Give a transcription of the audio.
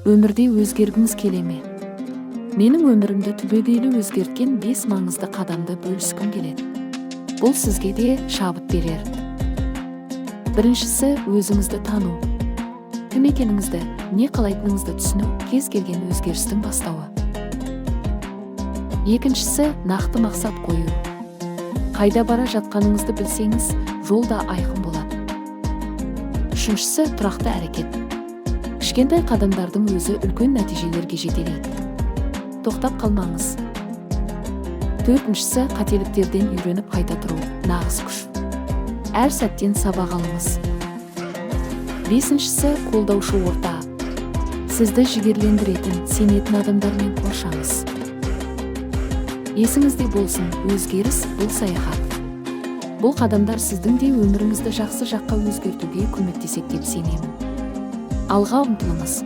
Өмірде өзгергіңіз келе ме? Менің өмірімді түбегейлі өзгерткен 5 маңызды қадамды бөліскім келеді. Бұл сізге де шабыт берер. Біріншісі – өзіңізді тану. Кім екеніңізді, не қалайтыныңызды түсіну – кез келген өзгерістің бастауы. Екіншісі – нақты мақсат қою. Қайда бара жатқаныңызды білсеңіз, жол да айқын болады. Үшіншісі – тұрақты әрекет. Кішкентай қадамдардың өзі үлкен нәтижелерге жетелейді. Тоқтап қалмаңыз. Төртіншісі – қателіктерден үйреніп қайта тұру, нағыз күш. Әр сәттен сабақ алыңыз. Бесіншісі – қолдаушы орта. Сізді жігерлендіретін, сенетін адамдармен қоршаңыз. Есіңізде болсын, өзгеріс – бұл саяхат. Бұл қадамдар сіздің де өміріңізді жақсы жаққа өзгертуге көмектеседі деп сенемін. Алға ұмтылыңыз!